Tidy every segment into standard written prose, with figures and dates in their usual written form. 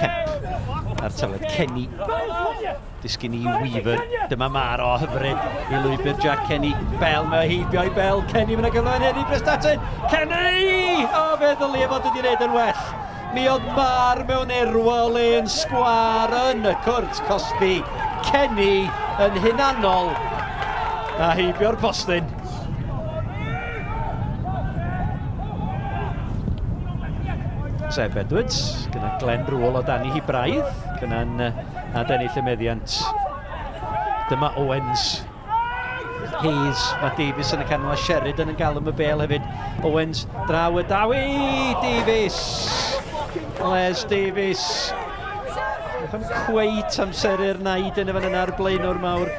Kemp a'r tafled Kenny. Disgyn i Weaver. Dyma Mar o hyfryd i lwybr Jack Kenny. Bell, mae heibio i Bell. Kenny, mae'n gyfle yn hyn i Prestatyn. Kenny! O, fe ddylia fod wedi gwneud yn well. Mi oedd Mar mewn erwa o le yn sgwar yn y cwrt cosbi. Kenny yn hunanol a heibio'r postyn. Seb Edwards, gyda Glenn Rule o dan i hi braidd, gyda'n adennill y meddiant. Dyma Owens. Hayes, mae Davies yn y canol a Sheridan yn galw am y bel hefyd. Owens, draw y dawi, Davies! Les Davies. Yn cweit amseru'r naid yn y fan yna a'r blaenwr mawr.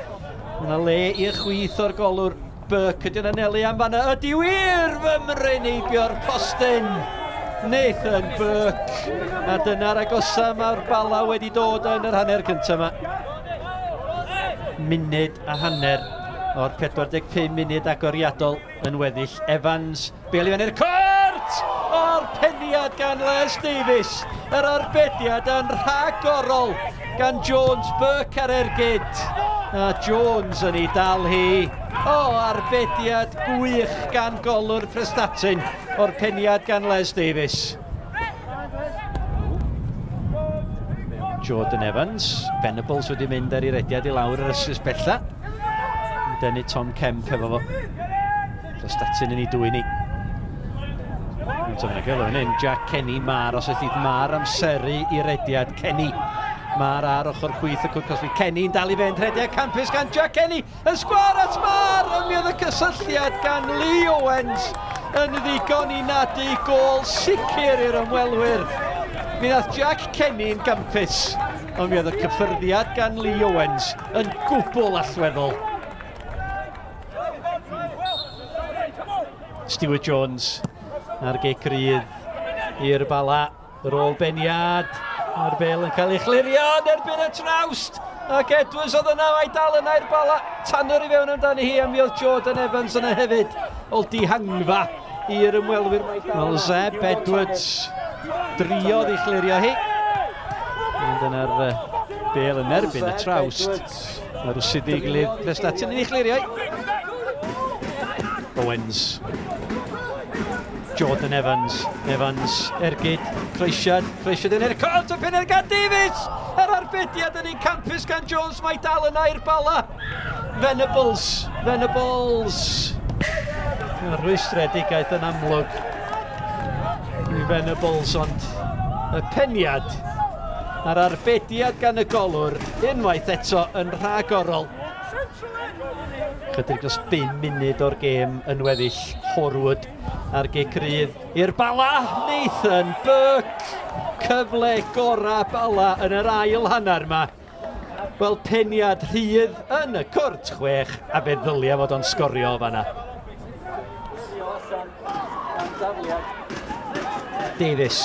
Mae yna le i'r chwith o'r golwr. Burke ydy'n anelu am fanna. Ydy wir fy mryn heibio'r postyn. Nathan Burke. A dyna'r agosa mae'r Bala wedi dod yn yr hanner cyntaf yma. Munud a hanner o'r 45 munud agoriadol yn weddill. Evans, bel i fyny'r cwrt! O'r peniad gan Les Davies. Yr arbediad yn rhagorol gan Jones. Burke ar ergyd. A Jones yn ei dal hi. O, arbediad gwych gan golwr Prestatyn o'r peniad gan Les Davies. Jordan Evans, Venables wedi mynd ar ei rediad i lawr yr ysys bella. Yn denu Tom Kemp efo fo. Prestatyn yn ei dwy'n ni. Jack Kenny, Mar, os ydy Mar amseru i rediad Kenny. Mar ar ochr chwith y cwrt cosbi. Kenny'n dal i fynd, rhediad campus gan Jack Kenny. Y sgwâr at Mar! Ond mi oedd y cysylltiad gan Lee Owens yn ddigon i nadu gôl sicr i'r ymwelwyr. Mi ddath Jack Kenny'n gampus, ond mi oedd y cyffyrddiad gan Lee Owens yn gwbl allweddol. Stuart Jones ar gic rydd i'r Bala. Yr ôl beniad, a'r bel yn cael ei chlirio yn erbyn y trawst. Ac Edwards oedd yna, mae dal yna i'r bala. Tanner i fewn amdani hi, a mi oedd Jordan Evans yna hefyd. Ôl dihangfa i'r ymwelwyr. Wel, Zeb Edwards driodd i chlirio hi. Ond yna'r bel yn erbyn y trawst. Mae'r rwsyd ei gilydd Prestatyn yn ei chlirio hi. Owens. Jordan Evans, Evans, ergyd, croesiad, croesiad yn ercod, y penner gan Davies! Yr arbediad yn ein campus gan Jones, mae dal yna i'r Bala. Venables, Venables. Rwystredigaeth yn amlwg i Venables, ond y peniad a'r arbediad gan y golwr unwaith eto yn rhagorol. Chydig dros 5 munud o'r gêm yn weddill. Horwood ar gic rydd i'r Bala. Nathan Burke! Cyfle gorau Bala yn yr ail hanner yma. Wel, peniad rhydd yn y cwrt chwech, a fe ddylia fod o'n sgorio o fanna. Davies.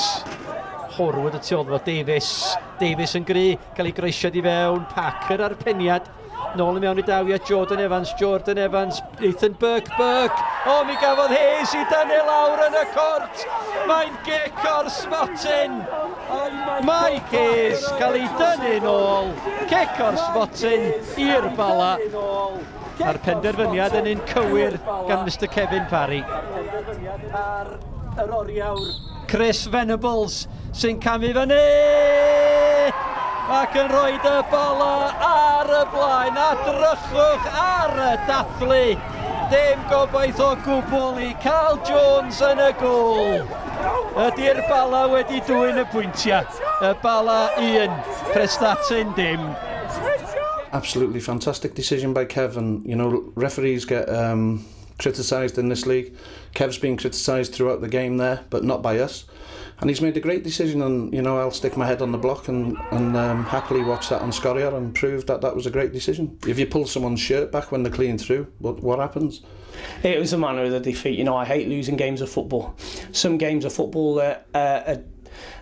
Horwood y tu ôl fo Davies. Davies yn gry, cael ei groesiad i fewn. Packer ar peniad. Nôl i mewn i dawi at Jordan Evans, Jordan Evans, Ethan Burke, Burke. O, mi gafodd Hayes i dynnu lawr yn y cwrt. Mae'n gic o'r smotyn. Mike Hayes cael ei dynnu nôl. Cic o'r smotyn i'r Bala. A'r penderfyniad yn un cywir gan Mr Kevin Parry. Chris Venables sy'n camu fyny ac yn rhoi y bola ar y blaen a drychwch ar y dathlu. Dim gobaith o gwbl i Carl Jones yn y gôl. Ydy'r Bala wedi dwyn y pwyntiau? Y Bala 1, Prestatyn dim. Absolutely fantastic decision by Kev, and you know, referees get criticised in this league. Kev's been criticised throughout the game there, but not by us. And he's made a great decision, and you know, I'll stick my head on the block and happily watch that on Sgorio and prove that that was a great decision. If you pull someone's shirt back when they're clean through, what happens? It was a manner of the defeat. You know, I hate losing games of football. Some games of football that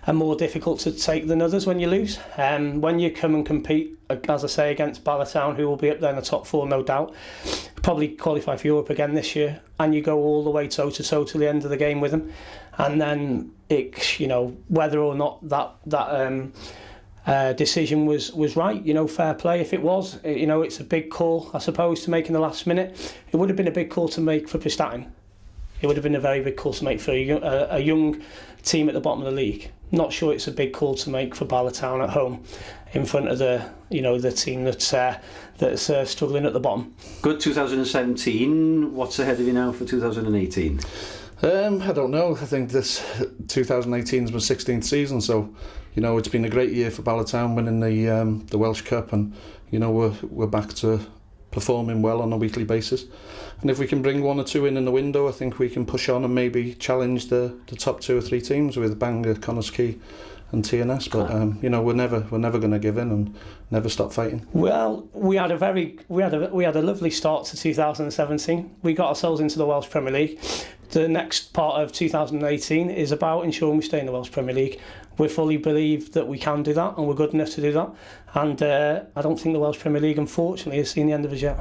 are more difficult to take than others when you lose. When you come and compete, as I say, against Bala Town, who will be up there in the top four, no doubt, probably qualify for Europe again this year, and you go all the way toe to toe to the end of the game with them, and then it, whether or not that decision was right, fair play if it was. It's a big call, I suppose, to make in the last minute. It would have been a big call to make for Prestatyn. It would have been a very big call to make for a young team at the bottom of the league. Not sure it's a big call to make for Bala Town at home, in front of the you know the team that's struggling at the bottom. Good 2017. What's ahead of you now for 2018? I don't know. I think this 2018 is my 16th season, so it's been a great year for Bala Town, winning the Welsh Cup, and we're back to performing well on a weekly basis. And if we can bring one or two in the window, I think we can push on and maybe challenge the top two or three teams with Bangor, Connah's Quay and TNS. But we're never going to give in and never stop fighting. Well, we had a lovely start to 2017. We got ourselves into the Welsh Premier League. The next part of 2018 is about ensuring we stay in the Welsh Premier League. We fully believe that we can do that and we're good enough to do that. And I don't think the Welsh Premier League, unfortunately, has seen the end of us yet.